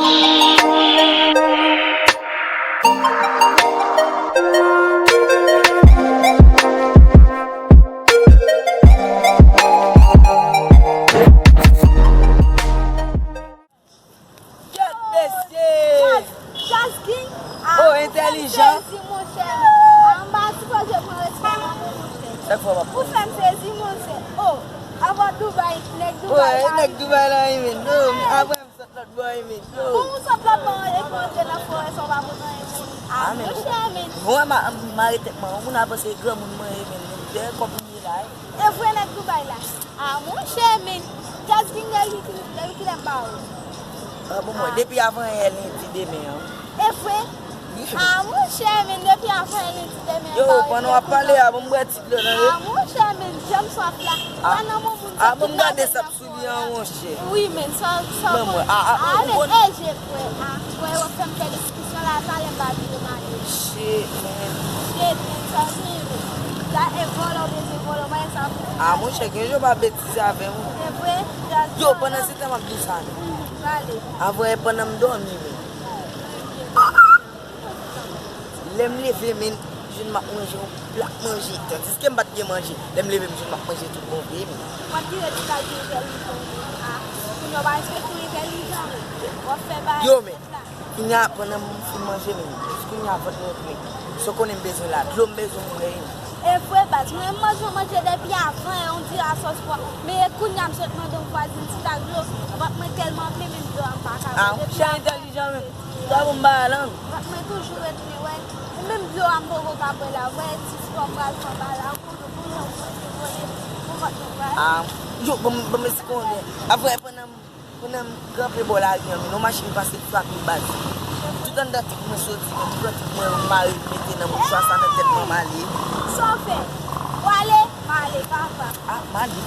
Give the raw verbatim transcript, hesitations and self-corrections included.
Kèt mesye! Jazz King, ah, oh, ou fè m entèlijan. Sezi, monchè. Ah, m pa sipoze pran respè nan men, monchè. Sa k fè w ap pran? Ou fè m sezi, monchè. Oh, avan Dubai, nèg Dubai la. Nèg Dubai la, wi, men. Non, apre m sot lòt bò, wi, men. Non. Bon, ou sot lòt bò, e pou antre nan forè, sa w pa pote anyen pou li. Ah, monchè, men. Bon, m a, m a rete, man, moun a panse granmoun mwen ye, men. Dèyè kòb m ye la, wi. E vre nèg Dubai la. Ah, monchè, men. Jazz King depi ki, depi kilè m pa wè w? Ah, bon, mwen, depi avan yè lendi demen an. E vre? Wi. Ah, monchè, men, depi avan yè lendi demen an. Yo, pandan w ap pale a, bon, m bwè ti dlo nan, wi. Ah, monchè, men, jan m swaf la. Ah, pa nan bon moun, ah, bon, m gade sa p sou li an, monchè. Wi, men, sa, sa. Ban mwen, ah, ah, ah, ou, ou konn e je kwè, ah, kwè w ap fè m fè Kesyon la, talè m pa vin demare. Shit, man. Shit, man, sa w genyen, men. Sa e vòlò, bezwen vòlò, bagay sa pou. Ah, monchè, gen jan w pa betize avè m. Se vre? Yo, pandan se tan m ap di w sa, men. Pale. Avan, e pandan m dòmi, men. Lè m leve, men, jwenn m ap manje yon plat manje. Tandiske m pa t gen manje. Lè m leve, m jwenn m ap manje tout bon vre, men. W ap dire ti bagay entèlijan, men. Ah, moun yo pa respekte w entèlijan, men. W ap fè bagay. Yo, men. Kounye a, pandan m fin manje, men, jis kounye a, vant mwen ouvri. Sa w konnen m bezwen la, dlo m bezwen bwè, wi. E vre, baz, mwen, m manje, manje depi avan, e on diri a sòs pwa. Men e kounye a, m sot mande yon vwazin ti tak dlo. Vant mwen tèlman plen, menm dlo a m pa ka bwè. Ah, depi avan. Chay entèlijan, men. Sa bon bagay la. Vant mwen toujou retounen, wè. Menm dlo a m poko ka bwè la, wè, ti frè m pral fè anba la, ou konnen, ou konnen, ou konnen, ou konnen, ou vant mwen pral. Ah, yo, bon, bon, mesi konnen. Apre, pandan m Pandan m kanpe bò lari an, men yon machin pase frape m baz. Tout anndan tèt mwen soti, men tout anndan tèt mwen mare, mete nan mouchwa sa nan tèt mwen, m ale. Sa w fè? W ale? M ale, papa. Ah, m ale.